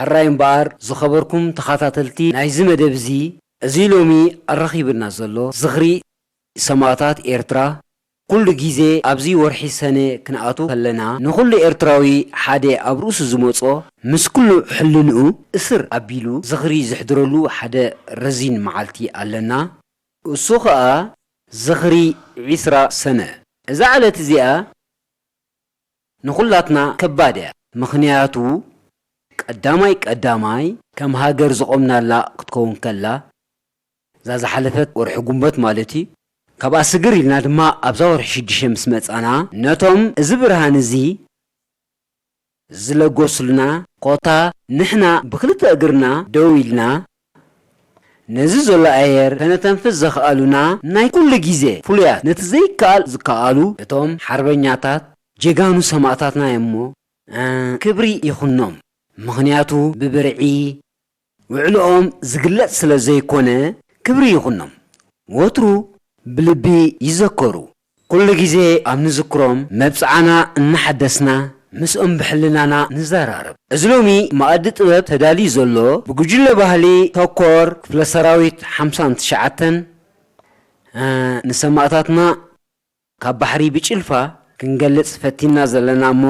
ጥራይ እምበኣር፣ ዝኸበርኩም ተኸታተልቲ ናይዚ መደብ እዚ፣ እዚ ሎሚ ኣራኺብና ዘሎ ዝኽሪ ሰማእታት ኤርትራ፣ ኩሉ ግዜ ኣብዚ ወርሒ ሰነ ክንኣቱ ከለና፣ ንኹሉ ኤርትራዊ ሓደ ኣብ ርእሱ ዝመጾ፣ ምስ ኩሉ ሕልንኡ እስር ኣቢሉ ዝኽሪ ዘሕድረሉ ሓደ ረዚን መዓልቲ ኣለና። እሱ ኸኣ ዝኽሪ ዒስራ ሰነ። እዛ ዕለት እዚኣ ንኹላትና ከባድ እያ። ምኽንያቱ ቀዳማይ ቀዳማይ ከም ሃገር ዝቖምናላ ክትከውን ከላ፣ እዛ ዝሓለፈት ወርሒ ጉንበት ማለት እዩ። ካብኣ ስግር ኢልና ድማ ኣብዛ ወርሒ ሽዱሽተ ምስ መጻና፣ ነቶም እዚ ብርሃን እዚ ዝለገሱልና፣ ኮታ ንሕና ብኽልተ እግርና ደው ኢልና፣ ነዚ ዘሎ ኣየር ከነተንፍስ ዘኽኣሉና ናይ ኩሉ ግዜ ፍሉያት፣ ነቲ ዘይከኣል ዝከኣሉ እቶም ሓርበኛታት ጀጋኑ ሰማእታትና እዮም እሞ፣ እ፣ ክብሪ ይኹኖም። ምኽንያቱ ብብርዒ ውዕልኦም ዝግለጽ ስለ ዘይኮነ ክብሪ ይኹኖም። ወትሩ ብልቢ ይዘከሩ። ኩሉ ግዜ ኣብ ንዝክሮም መብጽዓና እናሓደስና ምስኦም ብሕልናና ንዘራረብ። እዚ ሎሚ መኣዲ ጥበብ ተዳልዩ ዘሎ ብጉጅለ ባህሊ ተኮር ክፍለ ሰራዊት ሓምሳን ትሽዓተን፣ እ፣ ንሰማእታትና ካብ ባሕሪ ብጭልፋ ክንገልጽ ፈቲና ዘለና እሞ፣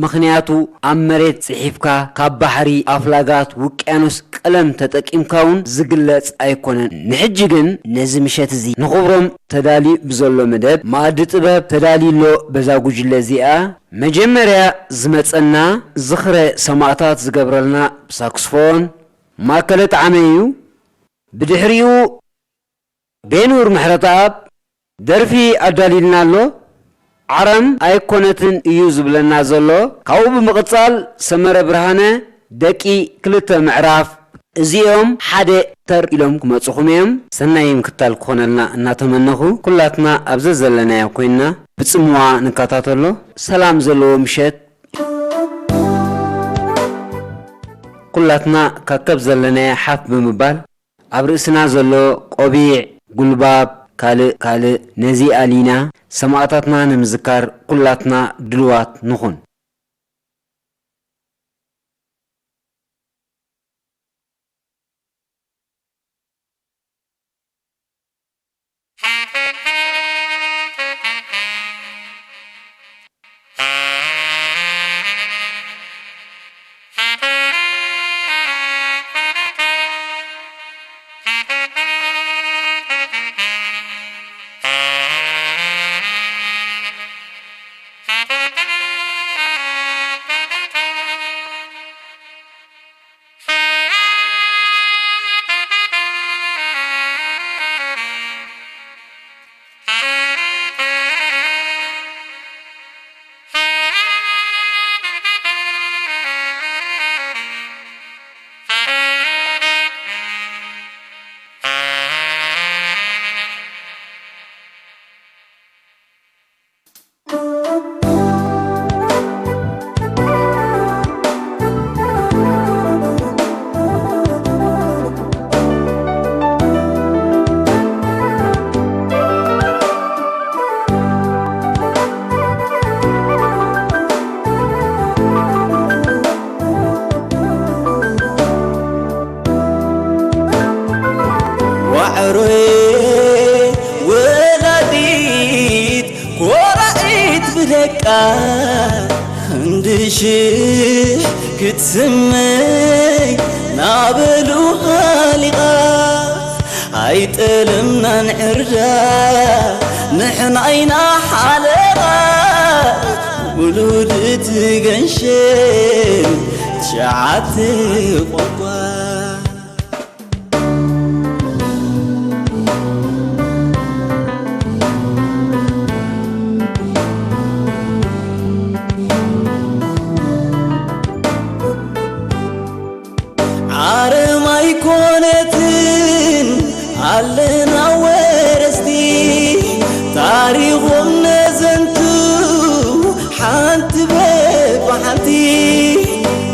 ምኽንያቱ ኣብ መሬት ጽሒፍካ ካብ ባሕሪ ኣፍላጋት ውቅያኖስ ቀለም ተጠቂምካ እውን ዝግለጽ ኣይኮነን። ንሕጂ ግን ነዚ ምሸት እዚ ንኽብሮም ተዳልዩ ብዘሎ መደብ መኣዲ ጥበብ ተዳልዩ ኣሎ። በዛ ጉጅለ እዚኣ መጀመርያ ዝመጸና ዝኽረ ሰማእታት ዝገብረልና ብሳክስፎን ማእከለ ጣዕመ እዩ። ብድሕሪኡ ቤኑር ምሕረተኣብ ደርፊ ኣዳልዩልና ኣሎ። ዓረም ኣይኮነትን እዩ ዝብለና ዘሎ። ካብኡ ብምቕጻል ሰመረ ብርሃነ ደቂ ክልተ ምዕራፍ እዚኦም ሓደ ተር ኢሎም ክመጹኹም እዮም። ሰናይ ምክታል ክኾነልና እናተመነኹ፣ ኩላትና ኣብ ዘዘለናዮ ኮይንና ብጽምዋ ንከታተሎ። ሰላም ዘለዎ ምሸት። ኩላትና ካከብ ዘለናዮ ሓፍ ብምባል ኣብ ርእስና ዘሎ ቆቢዕ፣ ጉልባብ፣ ካልእ ካልእ ነዚ ኣሊና ሰማእታትና ንምዝካር ኩላትና ድልዋት ንኹን። ዋዕሮ ወላዲት ኮራዒት ብደቃ፣ ክንዲ ሽሕ ክትስመይ ናበሉ ሃሊቓ። ኣይጠለምናን ዕርዳ ንሕና ኢና ሓለቓ፣ ውሉድ እቲ ገንሸል ትሽዓተ ቋንቋ። ዓረም ኣይኮነትን ኣለና ወረስቲ፣ ታሪኾም ነዘንቱ ሓንቲ በብሓንቲ።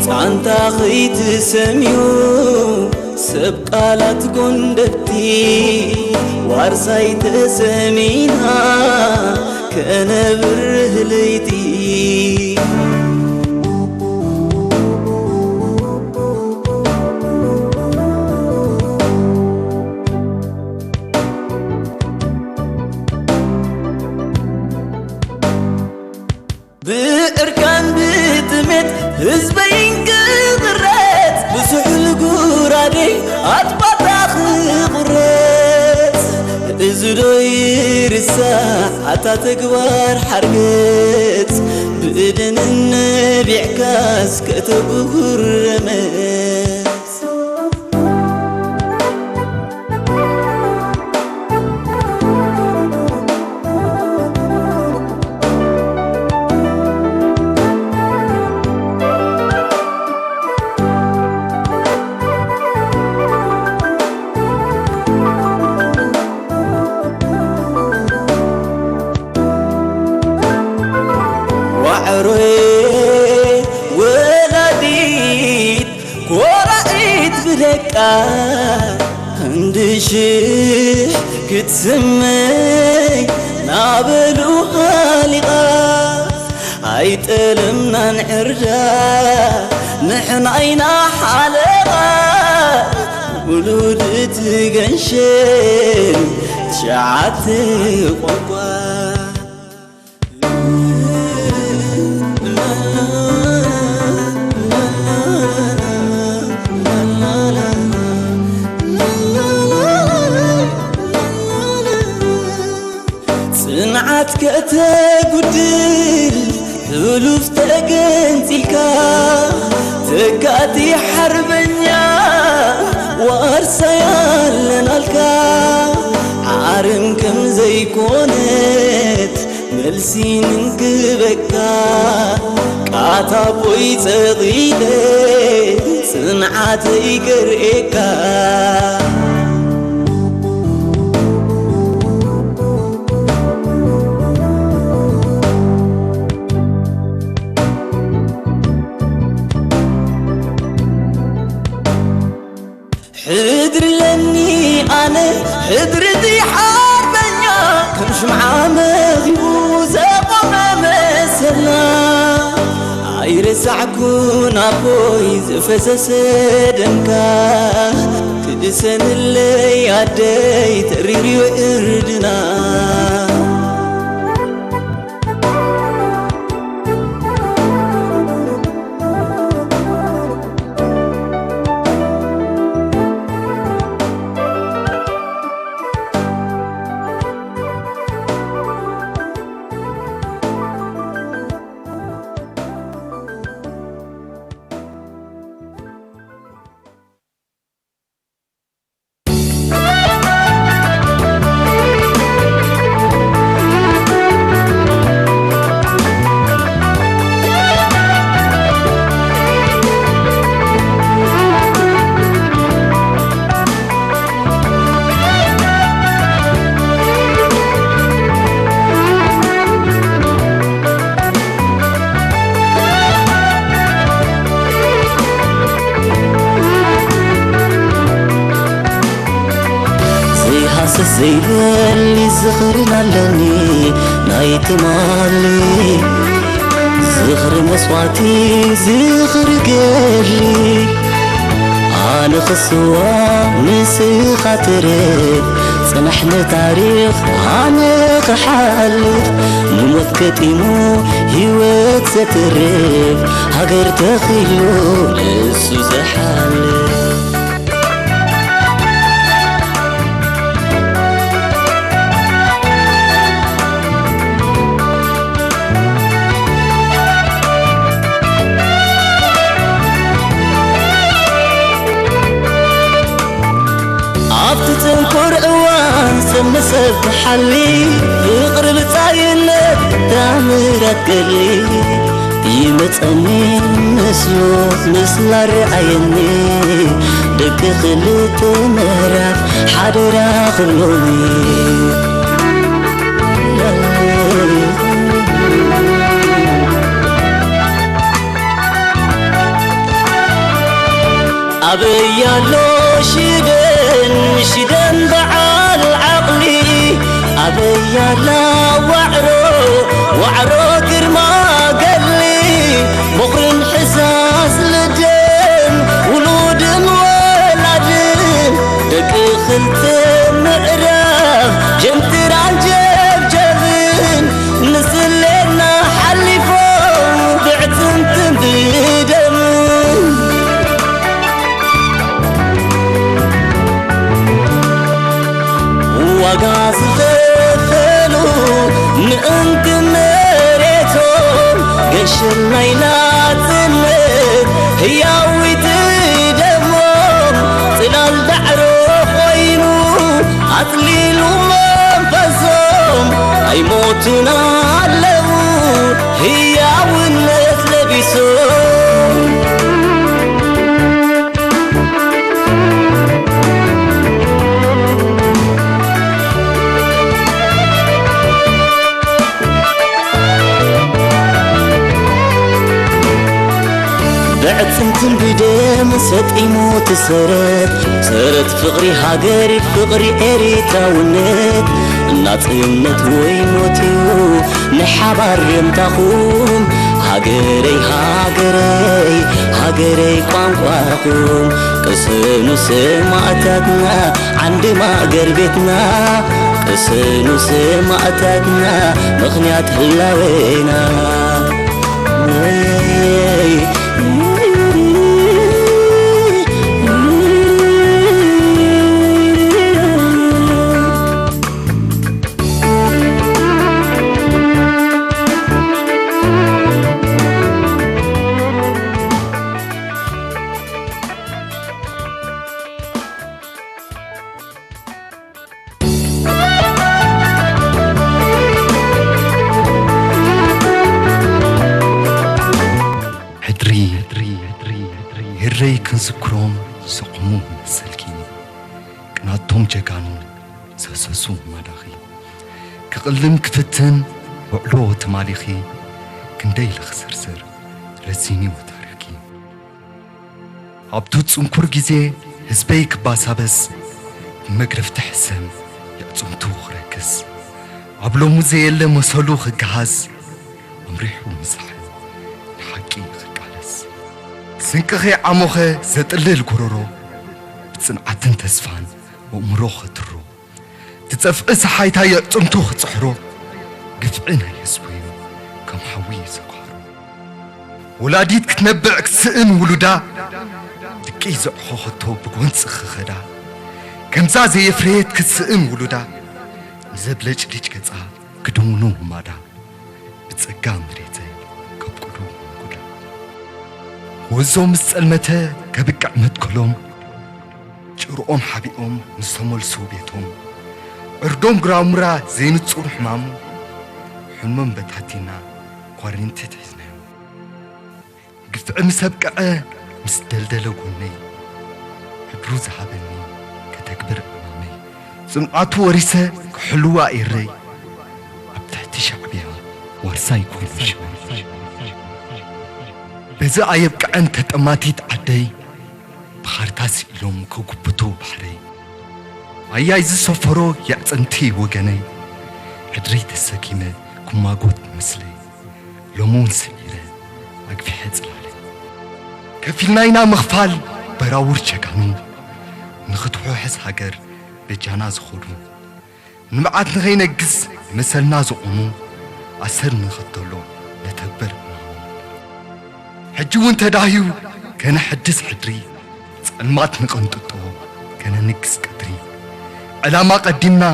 ጻንታ ኸይትሰምዩ ሰብ ቃላት ጎንደርቲ፣ ዋርሳይ ተሰሚና ከነብርህ ለይቲ። እታ ተግባር ሓርገጽ ብእደን ነቢዕካስ ከተጉህረመስ። ዋዕሮዬ ወላዲት ኮራዒት ብደቃ ክንዲ ሽሕ ክትስመይ ናበሉ ሃሊቓ ኣይጠለምናን ዕርዳ ንሕና ኢና ሓለቓ ውሉድ እቲ ገንሸል ትሽዓተ ቋንቋ። ጽንዓት ከተጉድል ሕሉፍ ተገንጺልካ ተካእቲ ሓርበኛ ዋርሳይ ኣለናልካ ዓርም ከም ዘይኮነት መልሲ ንንክበካ ቃታ ቦይ ጸቒለ ጽንዓተይ ገርኤካ። ሕድሪ ለኒ ኣነ ሕድሪ እቲ ሓርበኛ ከም ሽምዓ መኺቡ ዘቆመ መሰልና ኣይረሳዕኩን ኣቦይ ዝፈሰሰ ደምካ ትድሰንለይ ኣደይ ተሪርዮ እርድና። ዘይሃስስ ዘይበሊ ዝኽርን ኣለኒ ናይ ትማሊ ዝኽሪ መስዋእቲ ዝኽሪ ገድሊ ኣነ ክስዋ ንስኻ ትርፍ ጽናሕ ንታሪኽ ኣነ ክሓልፍ ንሞት ገጢሙ ህይወት ዘትርፍ ሃገር ተኺሉ ንሱ ዝሓልፍ። ኣብቲ ጽንኩር እዋን ሰብ ንሰብ ክሓሊ ፍቕሪ ብጻይነት ታምራት ገሊ ይመጸኒ ምስሉ ምስላ ርኣየኒ ደቂ ክልተ ምዕራፍ ሓደራ ክብሉኒ። ኣበይ ኣሎ ሽደን ሽደን በዓል ዓቕሊ ኣበይ ኣላ ዋዕሮ ዋዕሮ ግርማ ገድሊ ቦኽርን ሕሳስ ልደን ውሉድን ወላድን ደቂ ክልተ ምዕራፍ ጀምትራን ጀብጀብን ንስሌና ሓሊፎም ብዕጽምትን ብደምን ዋጋ ዝኸፈሉ ምእንቲ መሬቶም ገሸል ናይ ናጽነት ህያዊት ደሞም ጽላል ዳዕሮ ኮይኑ ኣጽሊሉ መንፈሶም ኣይሞቱን ኣለዉ ህያውነት ለቢሶም። ብዕጽምትን ብደም ሰጢሙ ትሰረት ሰረት ፍቕሪ ሃገር ፍቕሪ ኤሪትራውነት ናጽነት ወይ ሞት እዩ ንሓባር የምታኹም ሃገረይ ሃገረይ ሃገረይ ቋንቋኹም ቅሰኑ ሰማእታትና ዓንዲ ማእገር ቤትና ቅሰኑ ሰማእታትና ምኽንያት ህላዌና። ሕድሪ፣ ሕድሪ፣ ሕድሪ፣ ሕድሪ፣ ህረይ ክንዝክሮም ዝቖሙ መሰልኪ፣ ቅናቶም ጀጋኑ ዘሰሱ ማዳኺ፣ ክቕልም ክፍትን ውዕሎ ትማሊኺ፣ ክንደይ ኢለ ክስርስር ረዚንዎ ታሪኽኪ። ኣብቱ ጽንኩር ግዜ ህዝበይ ክባሳበስ፣ ብመግረፍቲ ሕሰም የዕጽምቱ ክረክስ፣ ኣብ ሎሙ ዘየለ መሰሉ ክገሃስ፣ ኣምሪሑ ምሳሕ ንሓቂ ክቃለስ። ስንቅኺ ዓሞኸ ዘጥልል ጎረሮ፣ ብጽንዓትን ተስፋን ኣእምሮ ኸትሮ። ትጸፍዒ ሰሓይታ የዕጽምቱ ክጽሕሮ፣ ግፍዒ ናይ ህዝቡ እዩ ከም ሓዊ ዘጓህሮ። ወላዲት ክትነብዕ ክትስእን ውሉዳ፣ ድቂ ዘዕኾኸቶ ብጎንጺ ክኸዳ፣ ከምዛ ዘየፍረየት ክትስእን ውሉዳ፣ ንዘብለጭልጭ ገጻ ክድውኑ ህማዳ፣ ብጸጋ መሬተይ ከብቁሉ መንጉዳ። ወዞ ምስ ጸልመተ ከብቅዕ መትከሎም፣ ጭርኦም ሓቢኦም ምስ ተመልሱ ቤቶም፣ ዕርዶም ግራሙራ ዘይንጹር ሕማሙ፣ ሕልሞም በታቲና ኳረንቲት ሒዝናዮም። ግፍዒ ምስ ኣብቅዐ ምስ ደልደለ ጎነይ፣ ሕድሩ ዝሃበኒ ከተግብር ዕማመይ፣ ጽንዓቱ ወሪሰ ክሕልዋ ኤረይ፣ ኣብ ትሕቲ ሻዕብያ ዋርሳይ ኮይኑ ሽመይ። በዚ ኣየብቅዐን ተጠማቲት ዓደይ፣ ብኻርታ ስኢሎም ከጉብቱ ባሕረይ። ኣያይ ዝሰፈሮ የዕጽምቲ ወገነይ፣ ሕድሪ ተሰኪመ ክማጎት ምስለይ። ሎሚ እውን ስዒረ ኣግፊሐ ጽላለይ። ከፊልና ኢና ምኽፋል በራውር ጀጋኑ፣ ንኽትውሕስ ሃገር በጃና ዝኸዱ። ንብዓት ንኸይነግስ መሰልና ዝቖሙ፣ ኣሰር ንኽተሎ ነተግብር ዕማሙ። ሕጂ እውን ተዳህዩ ከነሐድስ ሕድሪ፣ ጸልማት ንቐንጥጦ ከነንግስ ቀትሪ። ዕላማ ቀዲምና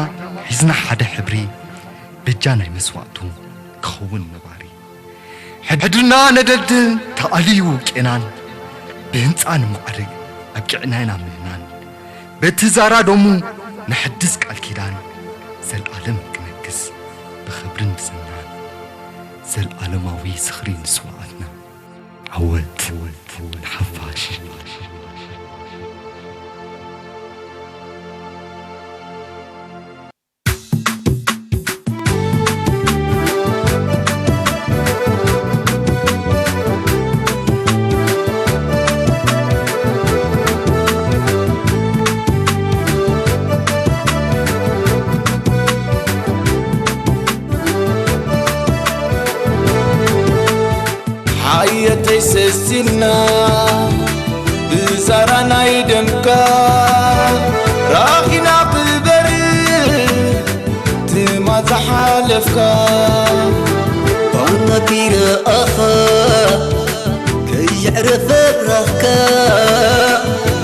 ሒዝና ሓደ ሕብሪ፣ በጃ ናይ መስዋእቱ ክኸውን ነባሪ። ሕድርና ነደልድል ተኣልዩ ቄናን፣ ብህንጻ ንማዕርግ ኣብቂዕና ኢና ምህናን። በቲ ዛራ ደሙ ነሐድስ ቃል ኪዳን፣ ዘልኣለም ክነግስ ብኽብርን ብዝናን። ዘልኣለማዊ ዝኽሪ ንስውኣትና። ዓወት ንሓፋሽ። ሓየተይ ሰሲና ብዛራ ናይ ደምካ ራኺና ክበር ትማል ዝሓለፍካ ባናቲ ረኣኻ ከየዕረፈ ብራኽካ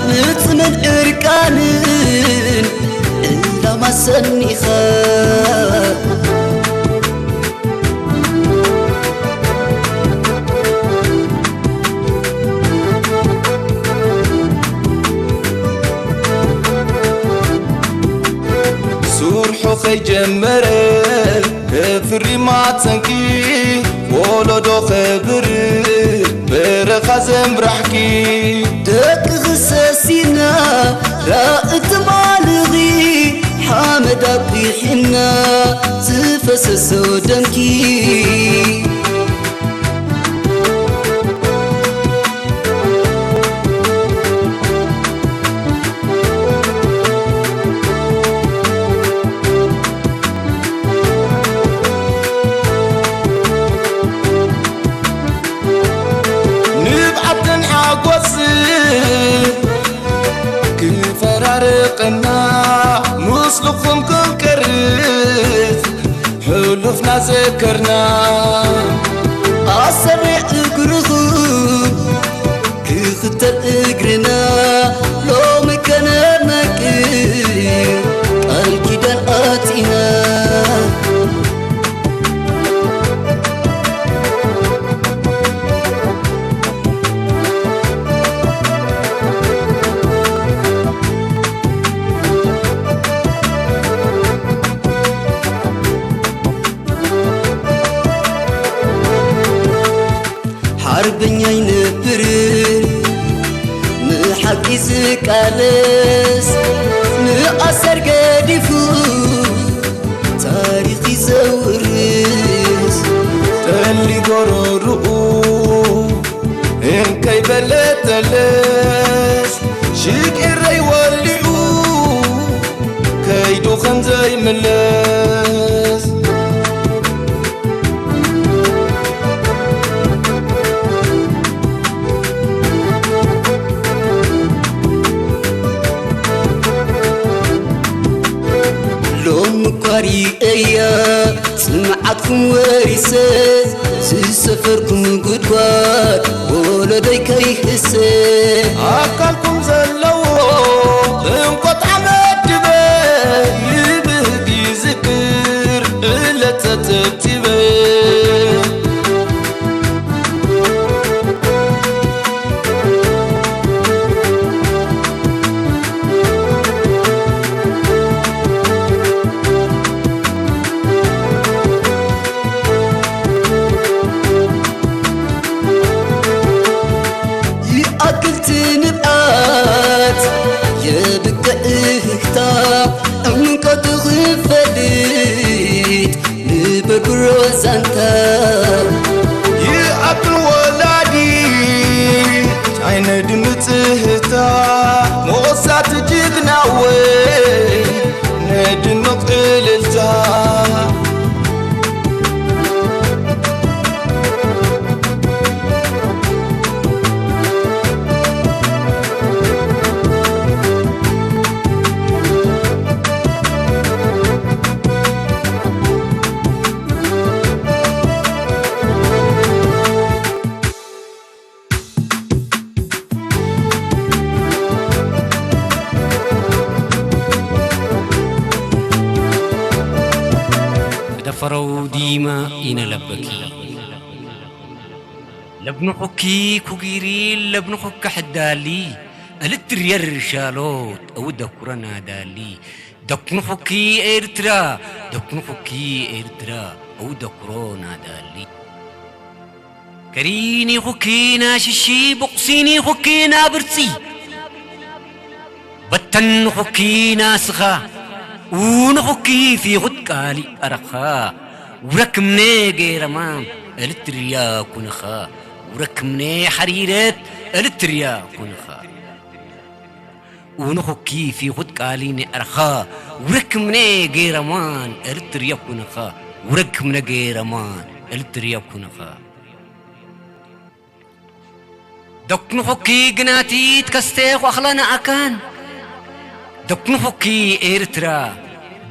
ንጽምን ዕርቃንን ዕላማ ሰኒኻ ከይጀመረ፣ ክፍሪ ማፀንኪ ወለዶ ከብር በረኻ ዘምራሕኪ። ደቂ ክሰሲና ራእቲ ማልኺ ሓመድ ኣብሪሕና ዝፈሰሶ ደምኪ። ንብዓትን ሓጎስ ክፈራርቀና ምስልኹም ክንቀርጽ ሕሉፍና ዘከርና። ኣሰሪ እግርኹም ክኽተል እግርና ሎሚ ከነመቅር ቃል ኪዳን ኣቲና። ሓርበኛ ይነብር ንሓቂ ዝቃለስ ንኣሰር ገዲፉ ታሪኽ ይዘውርስ። ጠሊ ጎሮርኡ እንከይ በለተለስ ሽቂረይ ወሊዑ ከይዱ ከም ዘይምለስ። ሎሚ እኳ ሪኤያ ጽምዓትኩም ወሪሰ ዝሰፈርኩም ጉድጓድ ወለዶይ ከይህሰ። ኣካልኩም ዘለዎ እንቆት ዓመት ድበ ይብህግ ይዝክር ዕለት ተተብቲበ። ይኣክል ትንብኣት የብቅዕ እህህታ ዕምቆቱ ክፈልጥ ንበግሮ ዛንታ። ይኣክል ወላዲት ኣይነድምጽ እህታ ሞሳት ጅግናወይ ነድምቕ እልልታ። ደፈረው ዲማ ኢነ ለበኪ ለብንኹኪ ኩጊሪ ለብንኹኪ ሕዳሊ እልትርየር ሻሎት እው ደኩረና ዳሊ። ደኩንኹኪ ኤርትራ፣ ደኩንኹኪ ኤርትራ፣ እው ደኩሮና ዳሊ። ከሪኒኹኪ ናሽሺ፣ ቡቕሲኒኹኪ ናብርጺ። በተንኹኪ ናስኻ፣ ኡንኹኪ ፊኹት ቃሊ ኣረኻ። ውረክምነ ገይረማ፣ እልትርያ ኩንኻ። ውረክምነ ሓሪረት፣ እልትርያ ኩንኻ። ኡንኹኪ ፊኹት ቃሊ ንዕርኻ ውረክምነ ገይረማን እልትርየኩንኻ ውረክምነ ገይረማን እልትርየኩንኻ። ደኩንኹኪ ግናቲ ትከስተ ኳኽላ ንኣካን። ደኩንኹኪ ኤርትራ፣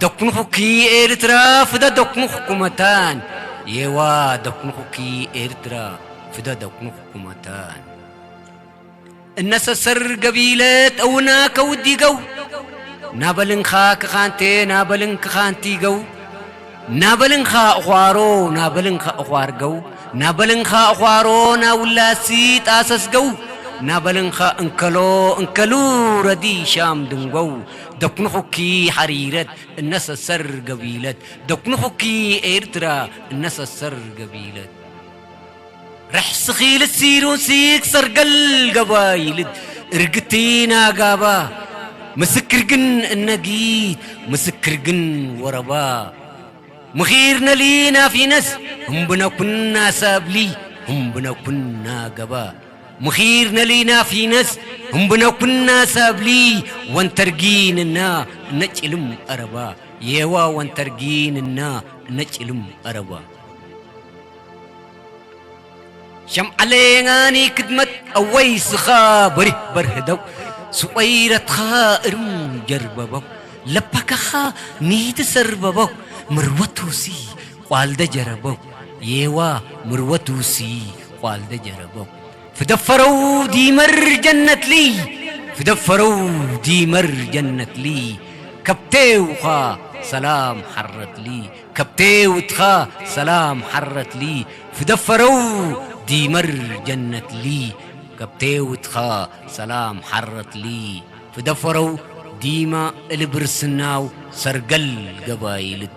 ደኩንኹኪ ኤርትራ፣ ፍደ ደኩንኹኩመታን። የዋ ደኩንኹኪ ኤርትራ፣ ፍደ ደኩንኹኩመታን። እነሰሰር ገቢለት እውና ከውዲገው ናበልንኻ ክኻንቴ ናበልን ክኻንቲገው ናበልንኻ እዃሮ ናበልንኻ እዃርገው ናበልንኻ እዃሮ ናውላሲ ጣሰስገው ናበልንኻ እንከሎ እንከሉ ረዲ ሻም ድንጎው፣ ደኩንኹኪ ሓሪረት እነሰሰር ገቢለት፣ ደኩንኹኪ ኤርትራ እነሰሰር ገቢለት። ርሕስኺ ልሲሩ ሲክ ሰርገል ገባይልድ እርግቲ ናጋባ፣ ምስክር ግን እነጊት ምስክር ግን ወረባ። ምኺር ነሊ ናፊነስ ህምብነኩና ሳብሊ ህምብነኩና ገባ። ምኺር ነሊ ናፊነስ ህምብነኩና ሳብሊ ወንተርጊንና ነጭልም አረባ። የዋ ወንተርጊንና ነጭልም አረባ። ሸምዓለየናኒ ክድመት ኣወይ ስኻ በሪህ በርህደው ስቆይረትኻ እርም ጀርበበው ለፓካኻ ኒትሰርበበው ምርወቱሲ ቋልደ ጀረበው የዋ ምርወቱሲ ቋልደ ጀረበው ፍደፈረው ዲመር ጀነትሊ ፍደፈረው ዲመር ጀነትሊ ከብቴውኻ ሰላም ሓረትሊ ከብቴውትኻ ሰላም ሓረትሊ ፍደፈረው ዲመር ጀነትሊ ከብቴውትኻ ሰላም ሓረትሊ ፍደፈረው ዲማ እልብርስናው ሰርገል ገባይልት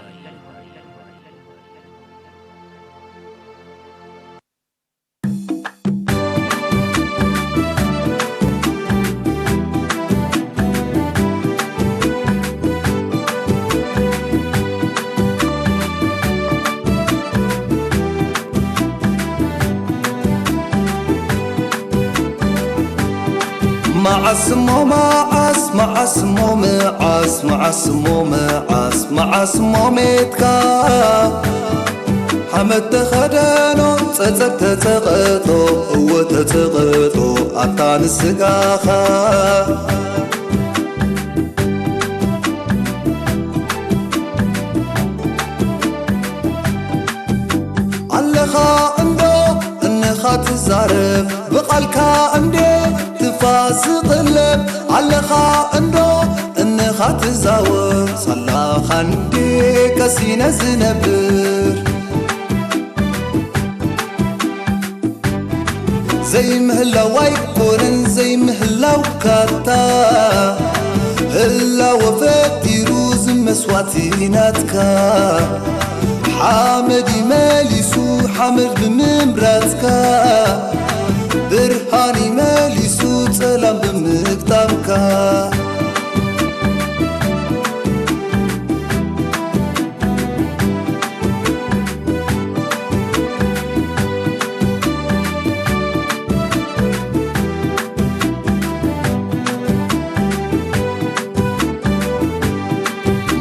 መዓስ እሞ መዓስ፣ መዓስ እሞ መዓስ፣ መዓስ እሞ መዓስ፣ መዓስ እሞ ሜትካ ሓመድ ተኸደኖ፣ ጸጸግ ተጸቐጦ፣ እወ ተጸቐጦ፣ ኣታ ንስጋኻ። ኣለኻ እንዶ እንኻ ትዛረብ፣ ብቓልካ እንዴ ትፋስ ዝቕለብ፣ ኣለኻ እንዶ እንኻ ትዛወር፣ ሳላኻ እንዴ ቀሲነ ዝነብር። ዘይምህላው ኣይኮነን ዘይምህላውካታ፣ ህላወ ፈጢሩ ዝመስዋቲ ናትካ። ሓመድ መሊሱ ሓመድ ብምምራጽካ፣ ብርሃን መሊሱ ጸላም ብምግጣምካ።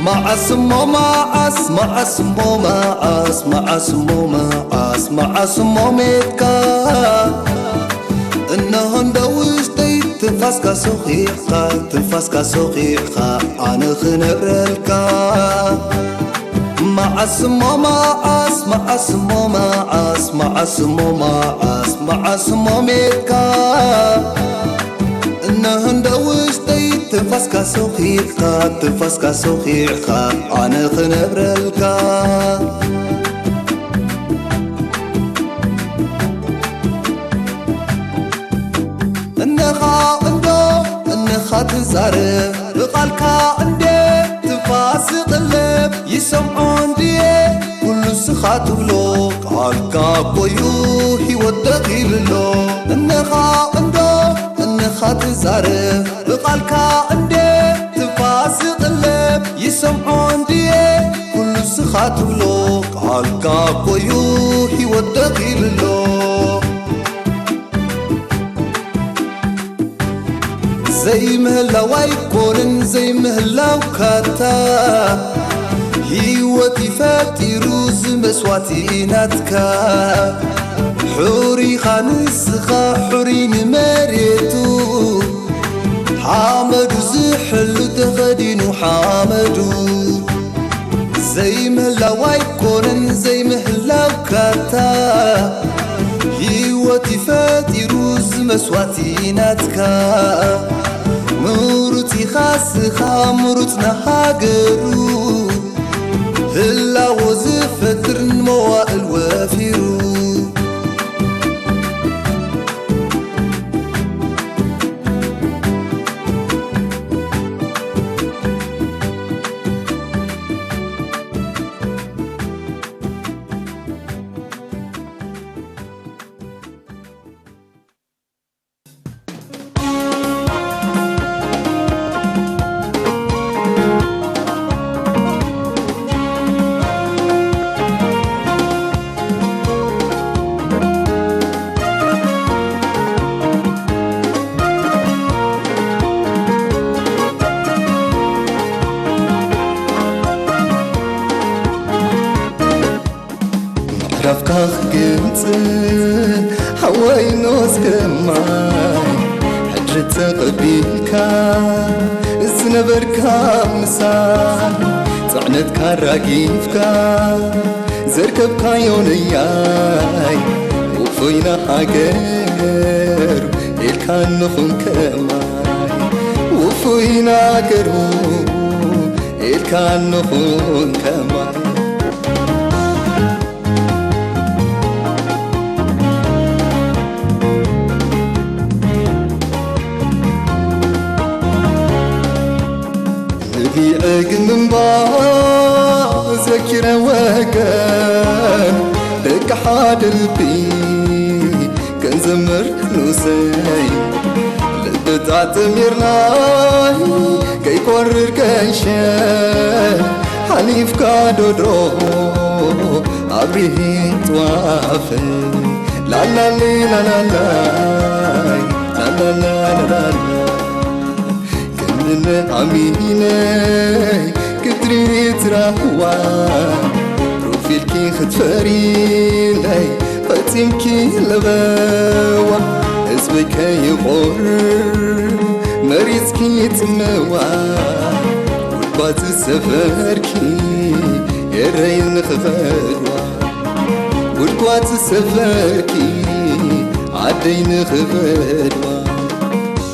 መዓስ እሞ መዓስ፣ መዓስ እሞ መዓስ፣ መዓስ እሞ መዓስ፣ መዓስ እሞ ሜትካ። እነሆ እንደ ውሽጠይ ትንፋስካ ሶኺዕካ፣ ትንፋስካ ሶኺዕካ ኣነ ክነብረልካ። መዓስ እሞ መዓስ፣ መዓስ እሞ መዓስ፣ መዓስ እሞ መዓስ፣ መዓስ እሞ ሜትካ። እነሆ እንደ ውሽጠይ ትንፋስካ ሶኺዕካ፣ ትንፋስካ ሶኺዕካ ኣነ ክነብረልካ። እንኻ እንዶ እንኻ ትዛረብ፣ ብቓልካ እንዴ ትፋስ ዝቕለብ፣ ይሰምዖ እንድየ ኩሉ ንስኻ ትብሎ። ቃልካ እኮዩ ህይወት ተኺልሎ። እንኻ እንዶ እንኻ ትዛረብ፣ ብቓልካ እንዴ ትፋስ ዝቕለብ፣ ይሰምዖ እንድየ ኩሉ ንስኻ ትብሎ። ቃልካ እኮዩ ህይወት ተኺልሎ። ዘይምህላው ኣይኮነን ዘይምህላውካታ፣ ህይወት ይፈጢሩ ዝመስዋቲ ናትካ። ሕሩይኻ ንስኻ፣ ሕሩይ ንመሬቱ፣ ሓመዱ ዝሕሉ ተኸዲኑ ሓመዱ። ዘይምህላው ኣይኮነን ዘይምህላውካታ፣ ህይወት ይፈጢሩ ዝመስዋቲ ናትካ። ምሩጽ ኢኻ ስኻ ምሩጽ ንሃገሩ፣ ህላወ ዝፈጥር ንመዋእል ወፊሩ። ማይ ሕድሪ ተቐቢልካ ዝነበርካ ምሳይ፣ ጽዕነትካ ኣራጊፍካ ዘርከብካዮ ነያይ፣ ውፉይና ሃገር ኢልካ ንኹን ከማይ፣ ውፉይና ሃገሩ ኢልካ ንኹን ከማይ። ንቢዐ ግምንባ ዘኪረ ወገን ደቂ ሓደ ልቢ ክንዘምር ንኡሰይ፣ ልቢ ጣጥሚርናይ ከይቆርር ገንሸል ሓሊፍካ ዶድሮ ኣብሪህ ጥዋፈይ። ላላሊ ላላላይ ላላላ ላላላ። ከምነ ኣሚነይ ክትሪ ትራህዋ ሩፍ ኢልኪ ክትፈሪለይ ፈጺምኪ ለበዋ፣ ህዝበይ ከይቆር መሪጽኪ ጽምዋ፣ ጉድጓድ ዝሰፈርኪ ኤረይ ንኽኸድዋ፣ ጉድጓድ ዝሰፈርኪ ዓደይ ንኽኸድዋ።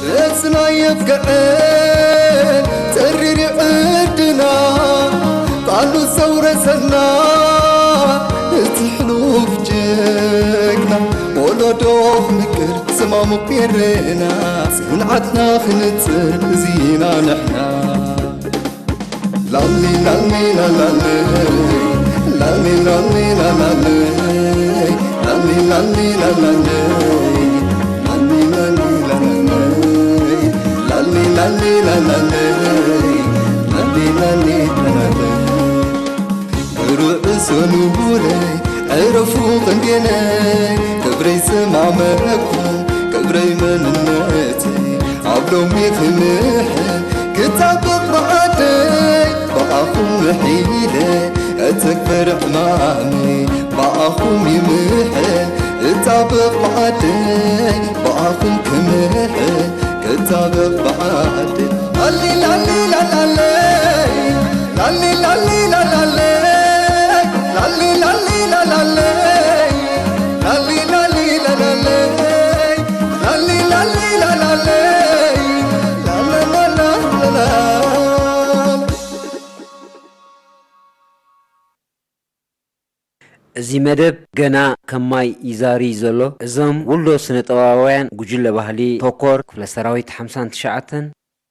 ርእስና የብቅዐ ተሪር ዕድና፣ ቃሉ ዘውረሰና እቲ ሕሉፍ ጀግና፣ ወለዶ ክምቅር ዝማሙ ቄርና፣ ጽንዓትና ክንጽር እዚና ንሕና። ላሊ ላሊ ላላሊ፣ ላሊ ላሊ ላላሊ፣ ላሊ ላሊ ላላሊ፣ ላሊ ላሊ ላላሊ፣ ላሊ ላሊ ላላሊ፣ ላሊ ላሊ ላላሊ። ብሩዕ ሰኑረይ ዕረፉ ክንዴነይ፣ ክብረይ ዝማመኩም ክብረይ መንነተይ፣ ኣብ ሎሚ ክምሕል ክጣበቕ ብዓደይ፣ ብኣኹም ምሒለ እተግብር ዕማመይ፣ ብኣኹም ይምሕል እጣበቕ ብዓደይ፣ ብኣኹም ክምሕል ክጣበቕ ብዓደይ። ላሊ ላሊ ላላለይ፣ ላሊ ላሊ ላላለይ፣ ላሊ ላሊ ላላለይ፣ ላሊ ላሊ ላላለይ፣ ላሊ ላሊ ላላለይ፣ ላላላላላ። እዚ መደብ ገና ከም ማይ ይዛሪ እዩ ዘሎ። እዞም ውልዶ ስነ-ጥበባውያን ጉጅለ ባህሊ ቶኮር ክፍለ ሰራዊት ሓምሳን ትሽዓተን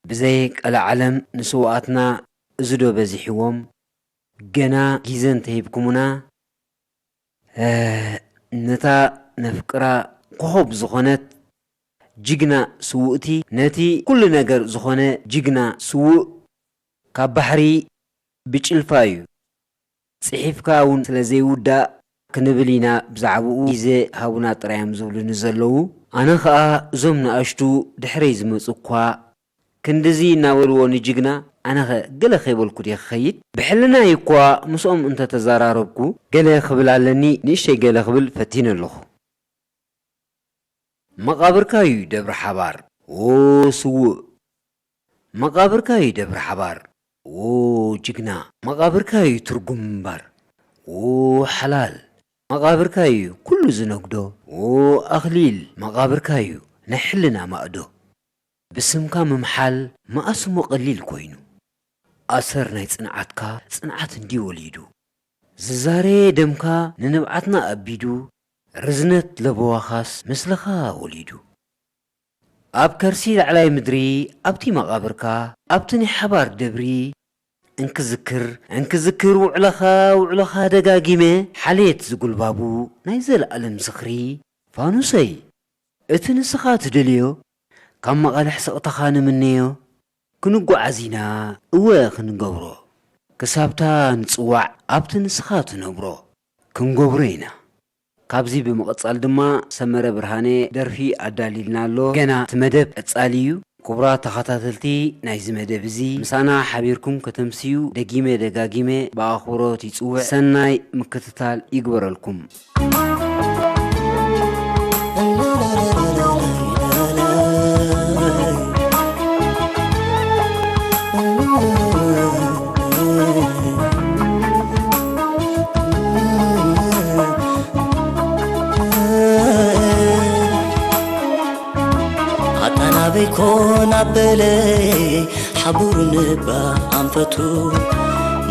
ብዘይ ቀለዓለም ንስውኣትና እዚ ዶ በዚሕዎም? ገና ግዜ እንተሂብኩምና፣ እ፣ ነታ ነፍቅራ ኮኾብ ዝኾነት ጅግና ስውእቲ፣ ነቲ ኩሉ ነገር ዝኾነ ጅግና ስዉእ ካብ ባሕሪ ብጭልፋ እዩ። ጽሒፍካ እውን ስለ ዘይውዳእ ክንብል ኢና ብዛዕባኡ ግዜ ሃቡና ጥራይ እዮም ዝብሉኒ ዘለዉ። ኣነ ኸኣ እዞም ንኣሽቱ ድሕረይ ዝመጹ እኳ ክንድዚ እናበልዎ ንጅግና፣ ኣነኸ ገለ ከይበልኩ ድየ ክኸይድ? ብሕልናይ እኳ ምስኦም እንተተዘራረብኩ ገለ ክብል ኣለኒ፣ ንእሽተይ ገለ ክብል ፈቲነ ኣለኹ። መቓብርካ'ዩ ደብረ ሓባር፣ ዎ ስዉእ። መቓብርካ'ዩ ደብረ ሓባር፣ ዎ ጅግና። መቓብርካ'ዩ ትርጉም ምንባር፣ ዎ ሓላል። መቓብርካ'ዩ ኩሉ ዝነግዶ፣ ዎ ኣኽሊል። መቓብርካ'ዩ ናይ ሕልና ማእዶ። ብስምካ ምምሓል መኣስ እሞ ቀሊል ኮይኑ፣ ኣሰር ናይ ጽንዓትካ ጽንዓት እንድዩ ወሊዱ። ዝዛረ ደምካ ንንብዓትና ኣቢዱ፣ ርዝነት ለበዋኻስ ምስልኻ ወሊዱ። ኣብ ከርሲ ላዕላይ ምድሪ፣ ኣብቲ መቓብርካ፣ ኣብቲ ናይ ሓባር ደብሪ፣ እንክዝክር፣ እንክዝክር ውዕለኻ፣ ውዕሎኻ ደጋጊመ፣ ሓልየት ዝጉልባቡ ናይ ዘለኣለም ዝኽሪ፣ ፋኑሰይ፣ እቲ ንስኻ ትደልዮ፣ ካብ መቓልሕ ስቕታኻ ንምነዮ፣ ክንጓዓዝ ኢና፣ እወ ክንገብሮ። ክሳብታ ንጽዋዕ ኣብቲ ንስኻ ትነብሮ፣ ክንገብሮ ኢና። ካብዚ ብምቕጻል ድማ ሰመረ ብርሃነ ደርፊ ኣዳሊልና ኣሎ። ገና እቲ መደብ ቀጻሊ እዩ። ክቡራት ተኸታተልቲ ናይዚ መደብ እዚ፣ ምሳና ሓቢርኩም ከተምስዩ ደጊመ ደጋጊመ ብኣኽብሮት ይጽውዕ። ሰናይ ምክትታል ይግበረልኩም። ኣበለ ሓቡር ንባ ኣንፈቱ፣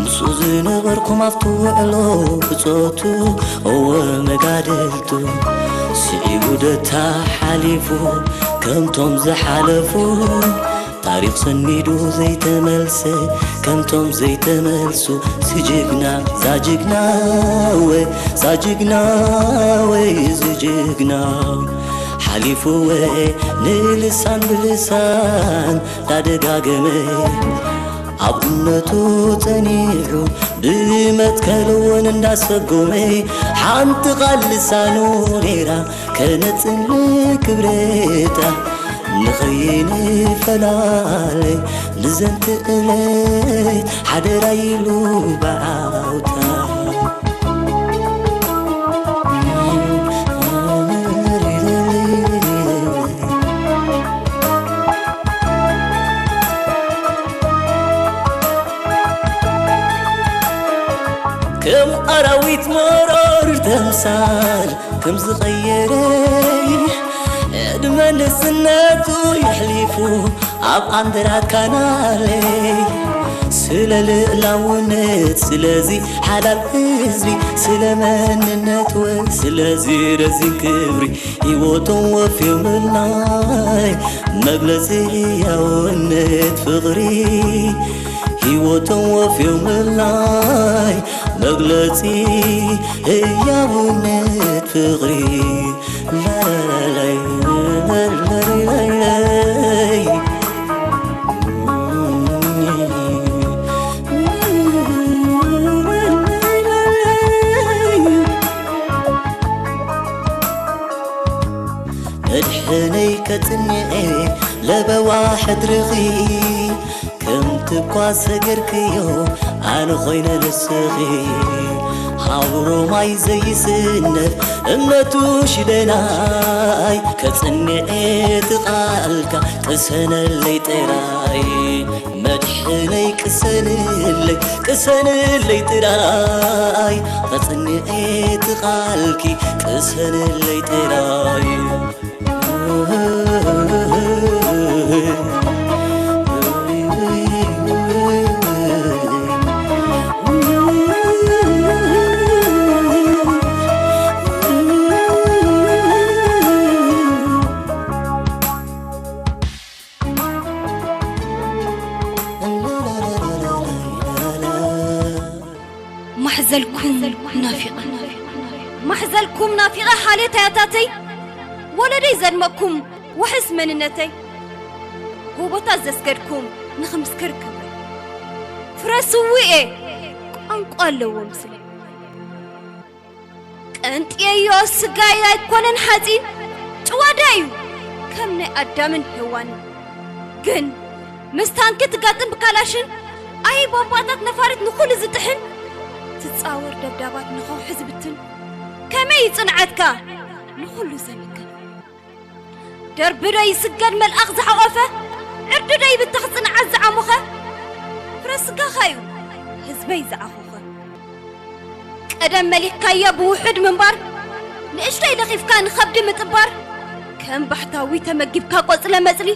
ምስኡ ዝነበርኩም ኣብቲ ውዕሎ ብጾቱ፣ እወ መጋድልቱ፣ ስዒቡ ደታ ሓሊፉ፣ ከምቶም ዝሓለፉ፣ ታሪኽ ሰኒዱ ዘይተመልሰ፣ ከምቶም ዘይተመልሱ፣ ዝጅግና፣ ዛጅግና፣ ወይ ዛጅግና፣ ወይ ዝጅግና፣ ሓሊፉ፣ ወይ ንልሳን ብልሳን ዳደጋገመ፣ ኣብ እምነቱ ጸኒዑ፣ ብመትከል እውን እንዳሰጎመ፣ ሓንቲ ቃል ልሳኑ ነይራ፣ ከነጽን ክብረታ፣ ንኸይንፈላለ፣ ንዘንትእለት ሓደራ ኢሉ ብዓውታ። ከም ኣራዊት መሮር ተምሳል ከም ዝቐየረ፣ ዕድመ ንስነቱ የሕሊፉ ኣብ ኣንድራት ካናለይ። ስለ ልእላውነት፣ ስለዚ ሓላል ህዝቢ፣ ስለ መንነት ወ-፣ ስለዚ ረዚን ክብሪ፣ ህይወቶም ወፍዮምላይ መግለጺ ህያውነት ፍቕሪ። ህይወቶም ወፍዮምላይ መግለጺ ህያውነት ፍቕሪ። ላላላይ፣ ላላላይ። መድሕነይ ከጽንዔ ለበዋ ሕድርኺ፣ ከምቲ እኳ ሰገርክዮ ኣነ ኾይነ ንስኺ። ሃውሮ ማይ ዘይስነፍ እምነቱ ሽደናይ፣ ከጽንዔ እቲ ቃልካ ቅሰነለይ ጥራይ። መድሕነይ ቅሰንለይ፣ ቅሰንለይ ጥራይ፣ ቐጽንዔ እቲ ቓልኪ ቅሰንለይ ጥራይ። ማሕዘልኩም ናፊቐ፣ ማሕዘልኩም ናፊቐ፣ ሓልዮት ኣያታተይ፣ ወለደይ ዘድመቕኩም፣ ዋሕስ መንነተይ፣ ጎቦታት ዘስገድኩም፣ ንኽምስክር ክብሪ። ፍረ ስውእ እየ፣ ቋንቋ ኣለዎ ምስለይ። ቀንጥየዮ ስጋይ ኣይኮነን ሓፂን፣ ጭዋዳ እዩ ከም ናይ ኣዳምን ሄዋንን። ግን ምስ ታንኪ ትጋጥም ብካላሽን፣ ኣይ ባባታት ነፋሪት ንኹሉ ዝጥሕን፣ ትፃወር ደብዳባት ንኸውሒ ዝብትን፣ ከመይ እዩ ፅንዓትካ ንኹሉ ዘምክን? ደርቢ ዶ ይስገድ መልኣኽ ዝሓቖፈ? ዕርዲ ዶ ይብተኽ ጽንዓት ዝዓሞኸ? ፍረ ስጋኻ እዩ ህዝበይ ዝዓኾኸ። ቀደም መሊኽካዮ ብውሑድ ምንባር፣ ንእሽቶይ ለኺፍካ ንኸብዲ ምጥባር፣ ከም ባሕታዊ ተመጊብካ ቆጽለ መጽሊ፣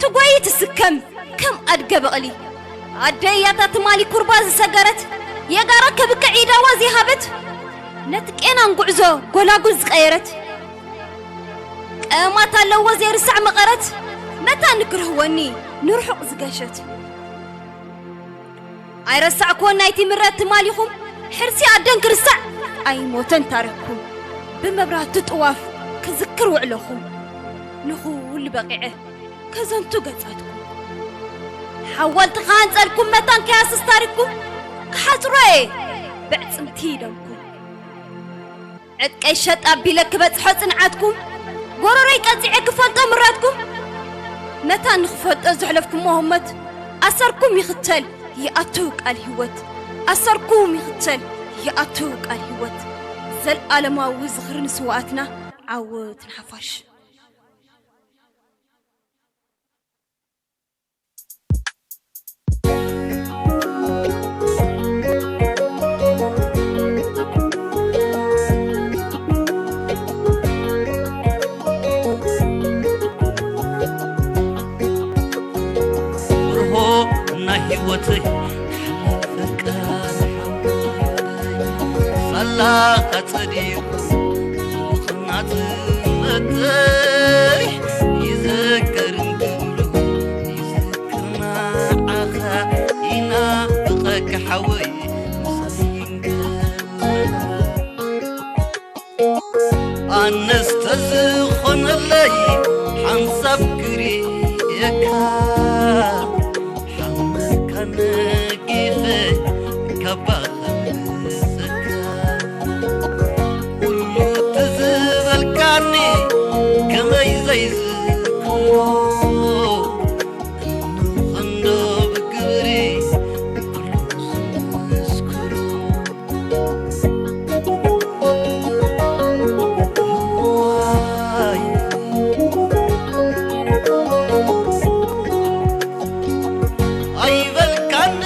ትጎዪ ትስከም ከም ኣድገ በቕሊ። ኣደይ እያ እታ ትማሊ ኩርባ ዝሰገረት፣ የጋራ ከብቅዕ ኢዳዋ ዘይሃበት፣ ነቲ ቄናን ጉዕዞ ጎላጉል ዝቐየረት። ቀማት ኣለዎ ዘይርሳዕ መቐረት፣ መታን ክርህወኒ ንርሑቕ ዝገሸት። ኣይረሳዕክዎን ናይቲ ምረት ትማሊኹም፣ ሕርሲ ኣደን ክርሳዕ ኣይሞተን ታሪኽኩም። ብመብራህቲ ጥዋፍ ክዝክር ውዕለኹም፣ ንኹሉ በቒዐ ከዘንቱ ገጻትኩም። ሓወልቲ ክሃንጸልኩም መታን ከያስስ ታሪኽኩም፣ ክሓጽሮ እየ ብዕጽምቲ ደምኩም። ዕጥቀይ ሸጥ ኣቢለ ክበጽሖ ጽንዓትኩም፣ ጎረረይ ቀጺዐ ክፈልጦ ምረትኩም። መታን ንኽፈልጦ ዘሕለፍኩሞ ህሞት፣ ኣሰርኩም ይኽተል ይኣቱ ቃል ህይወት፣ ኣሰርኩም ይኽተል ይኣቱ ቃል ህይወት። ዘልኣለማዊ ዝኽሪ ንስውኣትና፣ ዓወት ንሓፋሽ። ህይወተይ ሓላል ፈቃር ሓወይ፣ ሳላኻ ጸዲቑ ምኽናት መተይ ይዘከር እንክብሉ ይዝክር ንዓኻ ይናፍቐካ ሓወይ ምሳይ ይንገር። ኣነስ ተዝኾነለይ ሓንሳብ ክርእየካ፣ ሓመድካ ነጊፈ ካባኻ ምሰካ። ኩሉ ትዝበልካኒ ከመይ ዘይዝክሮ፣ ክንዶ ክንዶ ብግብሪ ኩሉ ዝምስክሮ። ኣይበልካን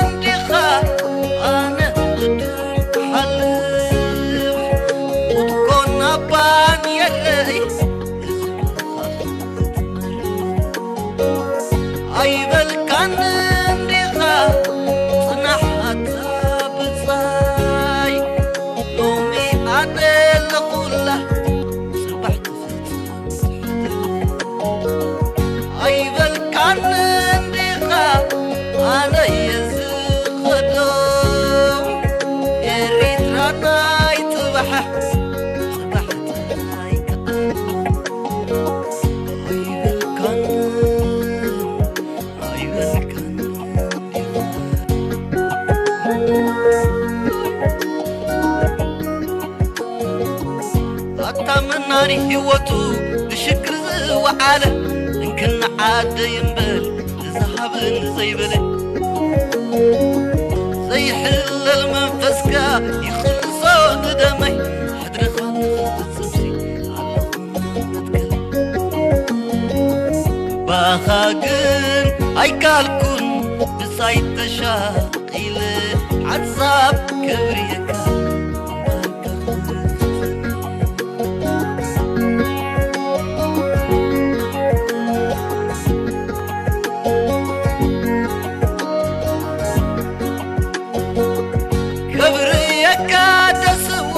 እንዲኻ ኣነ ክሓልፍ፣ ቁጥቆና ባንየረይ ኣይበልካን እንዲኻ ጽናሕ ኣታ ብጻይ፣ ሎሚ ኣነ ኣለኹላ ጽባሕ ትፍጽም። ኣይበልካን እንዲኻ ኣነ እየ ዝኸዶ ኤሪትራ ናይ ጽባሕ፣ ጽባሕ ጥራይ ከኣ ኣይበልካን፣ ኣይበልካን እንዲኻ። ኣታ መናኒ ህይወቱ ብሽግር ዝወዓለ፣ እንክን ዓደይ እምበር ዝሃብን ዘይበለ፣ ዘይሕለል መንፈስካ ይኽልሶ ንደመይ፣ ሕድርኻ ንኽፍጽምሲ ኣለኹ መትከል። ባኻ ግን ኣይካልኩን ብጻይ ተሻ ኢለ ሓሳብ ከብርየካ ከብርየካ ደስቡ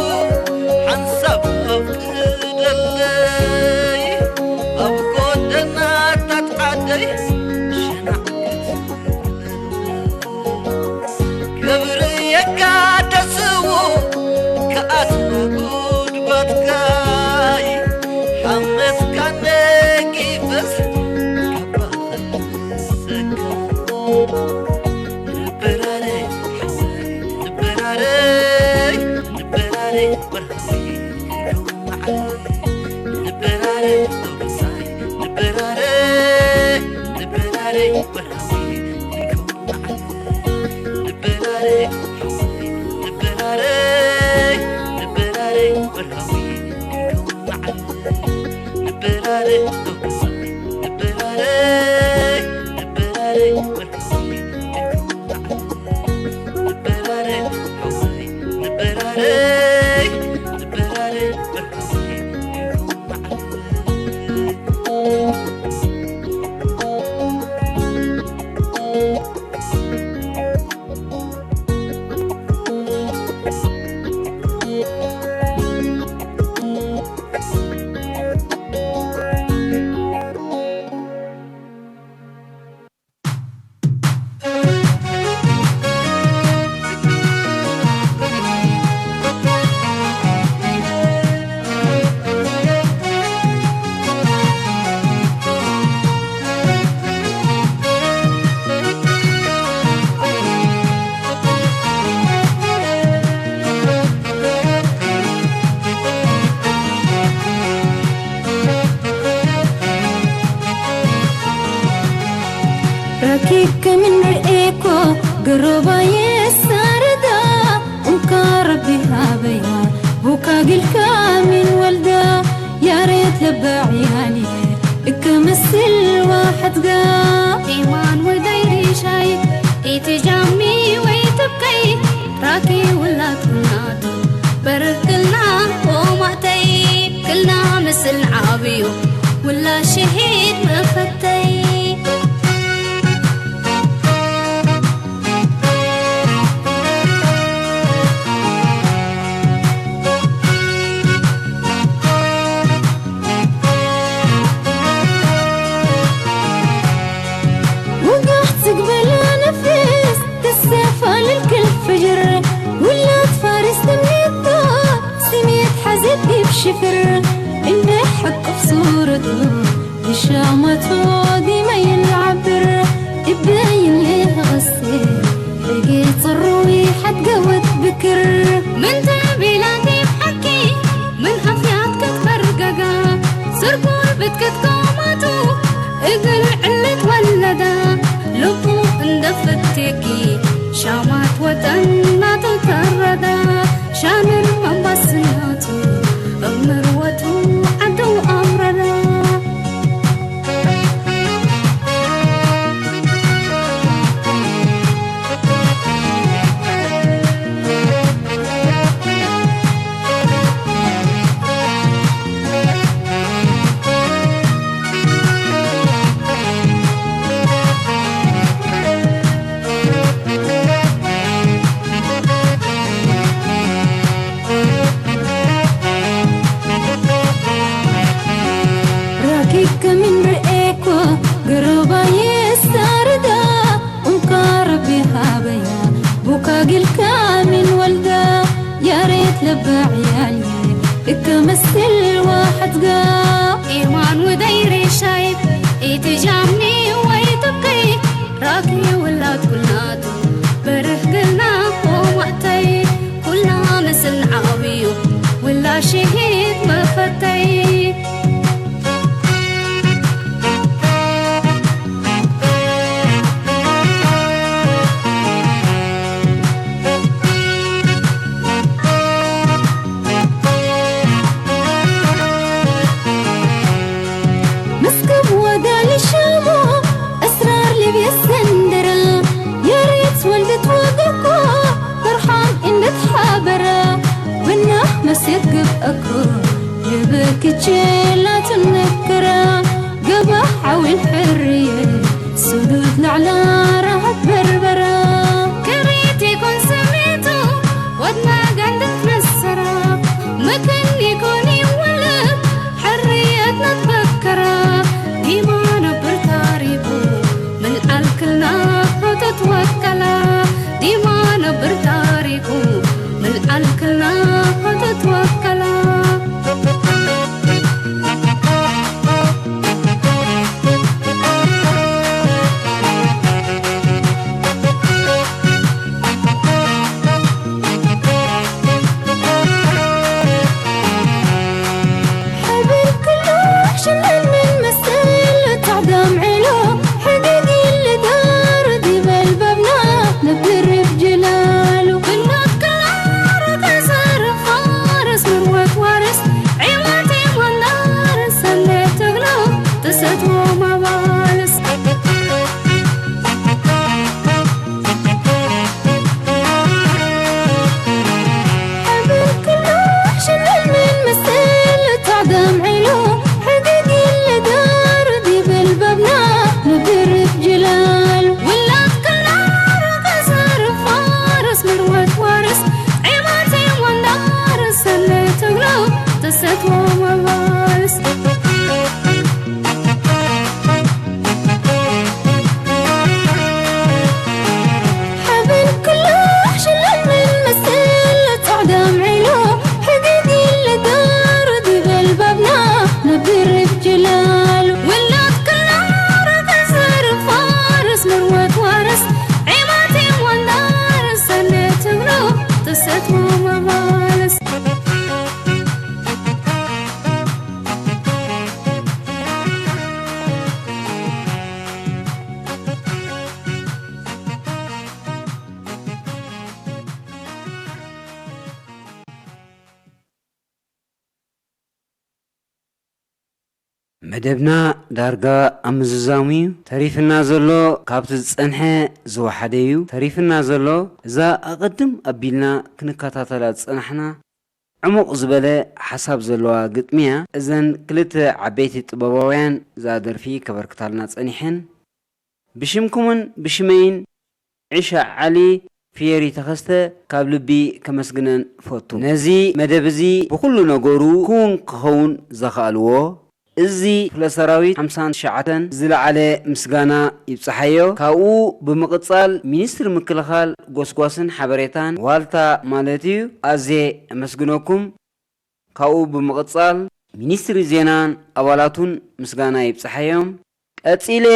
ሓንሳብ ኣፍቅደለይ ኣብ ጎደናታት ዓደይ ሸናዕ ክትብለለይ። ክብርየካ ደስዎ ከኣትና ጉድባትካይ ሓመትካ ነጊፈስ ካባ ኸልሰካ። ንበራረይ ሓወይ ንበራረይ ንበራረይ ወርሃዊ ክንከውን መዓረይ ንበራረይ ዶብሳይ ንበራረይ ንበራረይ ወርሃዊ ክንከውን መዓረይ ንበራረይ ሓወይ ንበራረይ ንበራረይ ወርሃዊ ክንከውን መዓረይ ንበራረይ ዶብሳይ ንበራረይ ንበራረይ ወርሃዊ ክንከውን መዓረይ ንበራረይ ሓወይ ንበራረይ ንበራረይ ወርሃዊ ክንከውን መዓረይ ረኪብኪ ምን ርኤኮ ገሮባየ ሳረዳ ኡንካ ረቢ ሃበያ ቡካ ግልካ ምን ወልዳ ያሬት ለባ ዕያኒ እከ መስል ዋሕድጋ ኢማን ወደይ ሪሻይ ኢትጃሚ ወይ ትብቀይ ራኪ ውላድ ኩናቱ በርህ ክልና ኦማእተይ ክልና ምስል ንዓብዩ ውላ ሽሂድ መፈተይ በይን ልህቕሲ ሕጊ ጽሩይ ሓድገወት ብክር። ምን ተቤላት ይብሓኪ ምን ሓፍያት ክትበርገጋ። ስርጉር ብትከት ኮማቱ እግል ዕለት ወለዳ። ልቡ እንደፍቴኪ ሻማት ወጠን ናቱ ተረዳ። ሻንን መንባስናቱ እምርወቱ ዓዱ ኣምረዳ። ራኪብ ከምን ርኤኮ ገረባየ ስታርዳ ኡንካ ረቢ ሃበያ ቡካ ግልካ ምን ወልዳ ያሬት ለባዕያልየ እከመስል ዋሕትጋ ኢማን ወደይ ሬሻይ ኢትጃምኒ ወይ ጥብቀይ ራኪ ውላድ ኩልናቱ በርህ ግልና ሆማዕተይ ኩልና ምስል ዓብዩ ውላ ሽሂድ መፈተይ። مسكب ودالي شامو أسرار ليبيا السندرة. يا ريت والدة وقفكو فرحان إن تحابرة. والنح مسيت قفكو يبكي تشيلات النكرة. قبح عوي الحرية سدود العلا راحت بربرة. كريت يكون سميتو ودنا قندت مسرة. مكن يكون يولد حريتنا تفكرة. ديما نبر تاريخو من الكلنا تتوكلا. ديما نبر تاريخو من الكلنا تتوكلا. حبيب كل شلل من مسل تعدم علو. حديد اللي دار دي بالبابنا نبر بجلاله. بالنوت كلار كسر فارس مروت وارس. عيواتي والنار سنة تغلو تستو مبالس. حبل كل وحش من مسل تعدم علو. حديد اللي دار دي بالبابنا نبر بجلال. ولاد كل نار قصر فارس مروت وارس. عيماتي والنار سنة تغلو تستو مبالس. حبل كل وحش من مسل تعدم علو. حديدي اللي دار دي بالبابنا نبر بجلال. ولاد كل عرب زر فارس مروت وارس. عيماتي والنار سنة تمرو تست مبالس. መደብና ዳርጋ ኣብ ምዝዛሙ እዩ። ተሪፍና ዘሎ ካብቲ ዝጸንሐ ዝወሓደ እዩ። ተሪፍና ዘሎ እዛ ኣቐድም ኣቢልና ክንከታተላ ዝጸናሕና ዕሙቕ ዝበለ ሓሳብ ዘለዋ ግጥሚ እያ። እዘን ክልተ ዓበይቲ ጥበባውያን እዛ ደርፊ ከበርክታልና ጸኒሐን። ብሽምኩምን ብሽመይን ዒሻ ዓሊ፣ ፊየሪ ተኸስተ ካብ ልቢ ከመስግነን እፈቱ። ነዚ መደብ እዚ ብኹሉ ነገሩ ክውን ክኸውን ዘኽኣልዎ እዚ ክፍለ ሰራዊት ሓምሳን ትሽዓተን ዝለዓለ ምስጋና ይብጽሓዮ። ካብኡ ብምቕጻል ሚኒስትሪ ምክልኻል ጎስጓስን ሓበሬታን ዋልታ ማለት እዩ። ኣዜ ኣመስግነኩም። ካብኡ ብምቕጻል ሚኒስትሪ ዜናን ኣባላቱን ምስጋና ይብጽሓዮም። ቀጺለ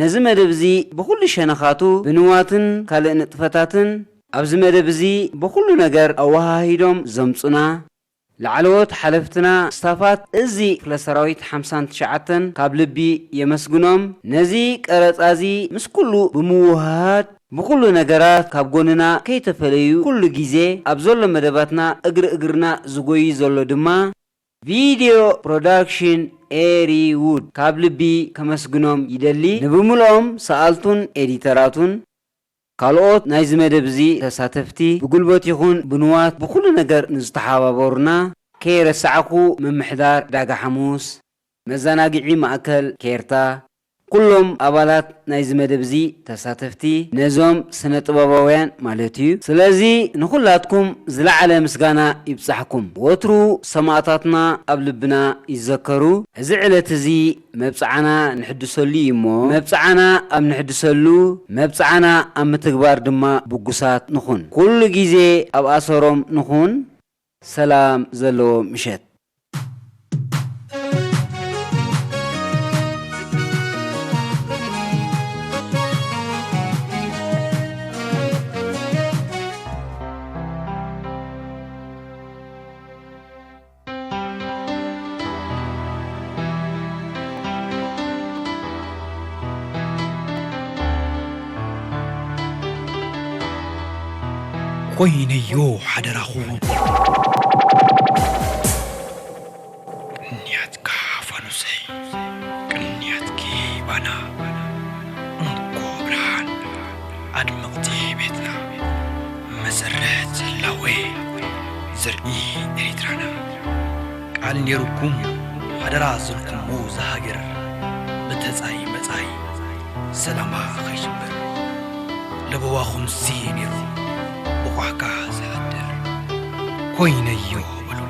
ነዚ መደብ እዚ ብኹሉ ሸነኻቱ ብንዋትን ካልእ ንጥፈታትን ኣብዚ መደብ እዚ ብኹሉ ነገር ኣወሃሂዶም ዘምጹና ላዕለዎት ሓለፍትና ስታፋት እዚ ክፍለ ሰራዊት ሓምሳን ትሽዓተን ካብ ልቢ የመስግኖም። ነዚ ቀረጻ እዚ ምስ ኩሉ ብምውህሃድ ብኹሉ ነገራት ካብ ጎንና ከይተፈለዩ ኩሉ ግዜ ኣብ ዘሎ መደባትና እግሪ እግርና ዝጎዩ ዘሎ ድማ ቪድዮ ፕሮዳክሽን ኤሪ ውድ ካብ ልቢ ከመስግኖም ይደሊ። ንብምልኦም ሰኣልቱን ኤዲተራቱን ካልኦት ናይዚ መደብ እዚ ተሳተፍቲ ብጉልበት ይኹን ብንዋት ብኹሉ ነገር ንዝተሓባበሩና ከይረሳዕኩ ምምሕዳር ዕዳጋ ሓሙስ፣ መዘናግዒ ማእከል ኬርታ፣ ኩሎም ኣባላት ናይዚ መደብ እዚ ተሳተፍቲ ነዞም ስነ ጥበባውያን ማለት እዩ። ስለዚ ንኹላትኩም ዝለዓለ ምስጋና ይብጻሕኩም። ወትሩ ሰማእታትና ኣብ ልብና ይዘከሩ። እዚ ዕለት እዚ መብጽዓና ንሕድሰሉ እዩ እሞ፣ መብጽዓና ኣብ ንሕድሰሉ፣ መብጽዓና ኣብ ምትግባር ድማ ብጉሳት ንኹን። ኩሉ ግዜ ኣብ ኣሰሮም ንኹን። ሰላም ዘለዎ ምሸት። ኮይነዮ ሓደራኹም። ቅንያትካ ፋኑሰይ፣ ቅንያትኪ ባና፣ እንኮ ብርሃን ኣድመቕቲ ቤትና፣ መሰረት ህላዌ ዘርኢ ኤሪትራና። ቃል ኔሩኩም ሓደራ ዘልኩሞ እዛ ሃገር ብተጻይ መጻይ ሰላማ ኸይሽበር ለበዋኹምሲ ኔሩ ብቋሕካ ዝሕድር ኮይነዮ በሉ።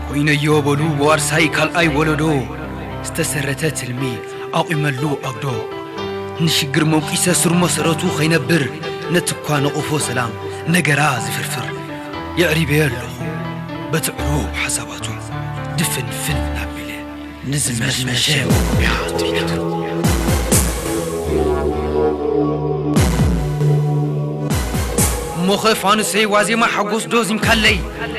ኮይነዮ በሉ ብዋርሳይ ካልኣይ ወለዶ ዝተሰረተ ትልሚ ኣቑመሉ ኣጉዶ። ንሽግር መውቂሰ ስር መሰረቱ ኸይነብር ነቲ እኳ ነቑፎ ሰላም ነገራ ዝፍርፍር የዕሪበዮ ኣለኹ በቲ ዕሩብ ሓሳባቱ ድፍንፍን ኣቢለ ንዝመሽመሸ መቑያ ኣጥቢና። እሞኸ ፋኑሰይ ዋዜማ ሓጎስ ዶ ዚምካለይ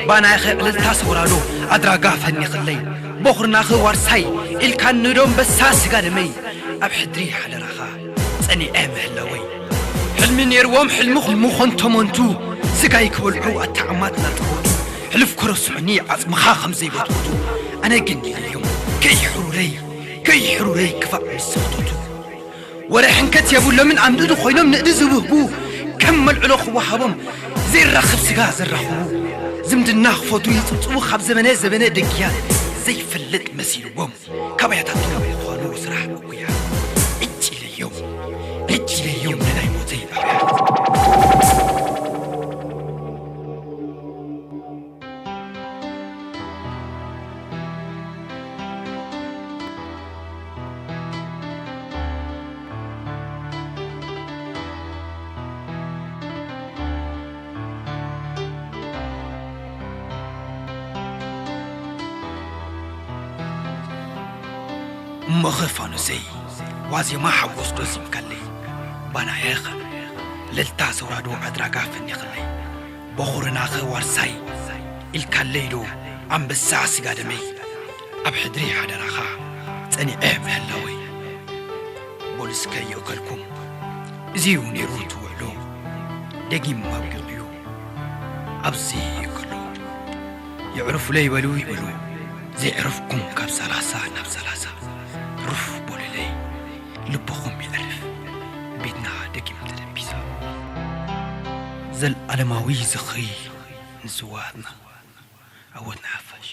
ባናይኸ ዕልልታ ሰውራዶ ኣድራጋ ፈኒኽለይ ቦኽርናኸ ዋርሳይ ኢልካኒ ዶ ኣንበሳ ስጋ ደመይ ኣብ ሕድሪ ሓደራኻ ጸኒዐ ምህላወይ። ሕልሚ ኔርዎም ሕልሚ ኹልሙ ኾንቶሞንቱ ስጋይ ክበልዑ ኣተዓማት ናጥቦቱ ሕልፍ ከረስዑኒ ዓጽምኻ ከም ዘይበትወቱ ኣነ ግን ኢለዮም ከይሕሩረይ ከይሕሩረይ ክፋእ ምስ ሰኽተቱ ወረ ሕንከት የብሎምን ኣብ ንእዲ ኮይኖም ንእዲ ዝብህጉ ከም መልዕሎ ክወሃቦም ዘይራኸብ ስጋ ዘራኽቡ ዝምድና ክፈቱ ይጽብጽቡ ካብ ዘበነ ዘበነ ደግያት ዘይፈልጥ መሲልዎም ካባያታቶም ዝኾኑ ስራሕ እኩያት ዕጭ ኢለዮም ዕጭ ኢለዮም ንናይ ሞተይ ኣብያት። እሞኸ ፋኑሰይ ዋዜማ ሓጎስ ዶ ዚምካለይ ባናየኸ ለልታ ሰውራዶ ኣድራጋ ፈኒኽለይ በኹርናኸ ዋርሳይ ኢልካለይ ዶ ኣንበሳ ስጋ ደመይ ኣብ ሕድሪ ሓደራኻ ጸኒዐ ምህላወይ። በሉ እስከ ይእከልኩም፣ እዚ እዩ ነይሩ እቲ ውዕሎ፣ ደጊም ኣብ ገቢኡ ኣብዚ ይእከሎ። የዕርፉለይ በሉ ይበሉ፣ ዘየዕረፍኩም ካብ ሰላሳ ናብ ሰላሳ። ሩፍ በሉለይ፣ ልብኹም የዕርፍ፣ ቤትና ደጊም ተደቢሳ። ዘልኣለማዊ ዝኽሪ ንስውኣትና። ዓወት ንሓፋሽ።